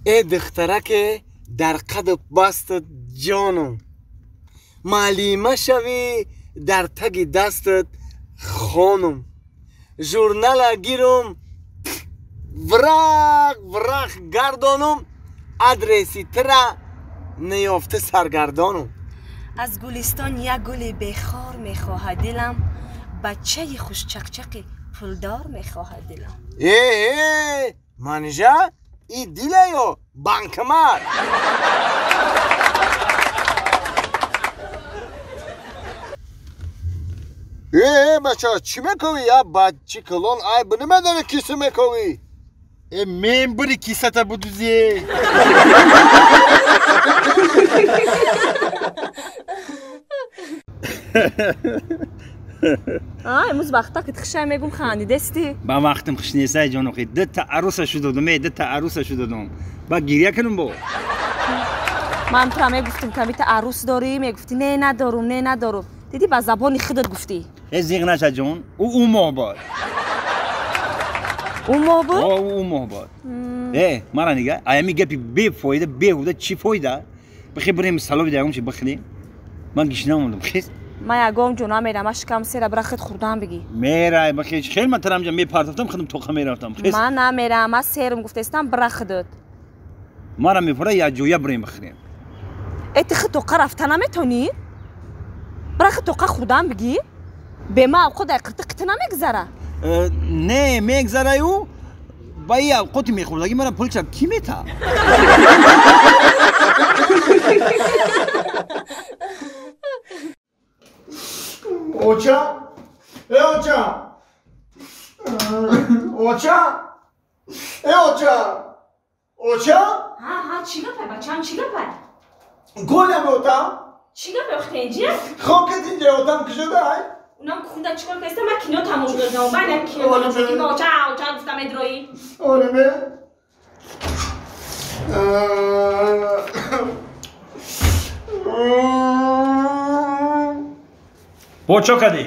Э духтараке дар қаду бастат ҷонам, маълима шавӣ дар таги дастат хонум, журнала гирум врақ врақ гардонум, адреси тира наёфта саргардонум. Аз гулистон як гули бехор мехоҳад дилам, бачаи хушчақчақи пулдор мехоҳад дилам. Э, манижа, и дила ё банкомат? Э, бача, чӣ мековӣ? Я бачи калон айб намедонӣ киса мековӣ? Э, мен бури кисата будузе. Имрӯз вақта ки хушай мегум хандидести? Ба вақтам хуш несай ҷонохи. Дута аруса шудодум, э, дута аруса шудодум. Ба гиря кунум бо. Ман тура мегуфтум ки арус дорӣ, мегуфтӣ не надорум, не надорум. Дидӣ ба забони худат гуфтӣ. Э, зиғ наша ҷон, ӯ моҳ бод. Ӯ моҳ буд? О, ӯ моҳ бод. Э, мара нига, аями гапи бефоида, беҳуда чӣ фоида? Бихе бирем салоби ягон чи бихӯрем. Ман гишна мондам, хез. Ман ягон ҷо намерам, ман шикам сера, бира худ хӯрдан бигӣ. Мерай, бихе, хел ман тарамҷа мепартофтам, худам тоқа мерафтам. Хез. Ман намерам, ман серм гуфтаистам, бира худат. Мара мепора як ҷоя бирем бихӯрем. Э, ту худ тоқа рафта наметонӣ? Бира худ тоқа хӯрдан бигӣ? Бе ма авқот дар қирти қита намегузара? Не, мегзараю, ба и авқоти мехӯрдагӣ мара пулча кӣ мета? Оча? Э, оча! Оча? Э, оча! Оча? Ҳа, ҳа, чӣ гапай, бачаам, чӣ гапай? Голям отам? Чӣ гапай, охтенҷия? Хокат инҷа отам кушодай? Унам хунда чикор кардиста, ман кино тамошо кардам, байнам кино тамошо кардам, оча, оча гуфта медроӣ. Оре ме? Бо чо кардӣ?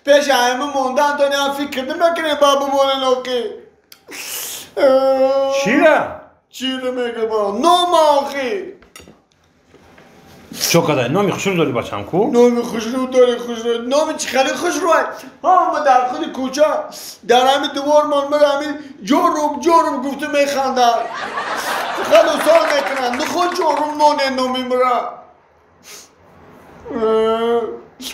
Пеши ҳама мондан то неам фикр намекунем ба бимонен охи. Чира? Чира мегӯям? Нома охи. Чо кадай? Номи хушрӯ дорӣ бачам ку? Номи хушрӯ дорӣ, хушрӯ. Номи чӣ хеле хушрӯ? Ҳама дар худи кӯча, дар ҳами дувормон мара ҳами ҷорум ҷорум гуфта механданд. Фақат усол мекунанд. Нухо ҷорум моне номи мара.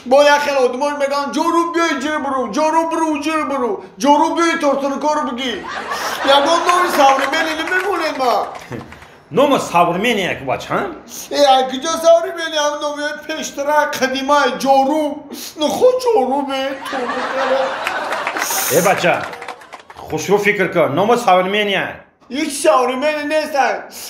Бо як хел одамон мегӯянд ҷорум биёй ҷир буру, ҷорум буру ҷир буру, ҷорум биёй тортуркору бигӣ. Ягон номи современный намемонед ма. Нома современный як бачам? Э, куҷо современный? Ҳам номи пештара қадимай ҷорум. Нухо ҷорум э, э бача, хушрӯ фикр кун, нома современный. Ҳеҷ современный нест.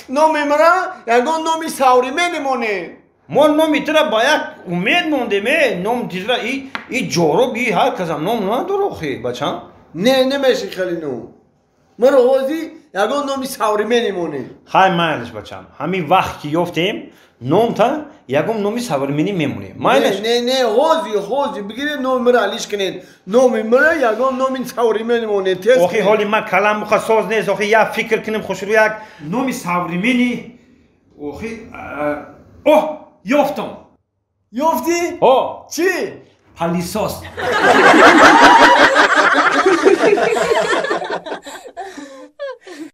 Номи мара ягон номи современный монед. Мо номи тура ба як умед мондем, э, ном тира и ҷоруб, и ҳар касам ном надора охи, бачам. Не, намеши хеле ном. Маро ҳозир ягон номи современный монед. Хай майлаш бачам, ҳамин вақт ки ёфтем, номта ягон номи современный мемонем. Майлаш? Не, не, ҳозир, ҳозир бигиред номи мара алиш кунед. Номи мара ягон номи современный монед. Тез. Охи ҳоли ман калам муха соз нест, охи як фикр кунем хушрӯ як номи современный. Охи, оҳ, ёфтам. Ёфтӣ? Ҳо. Чӣ? Палисос.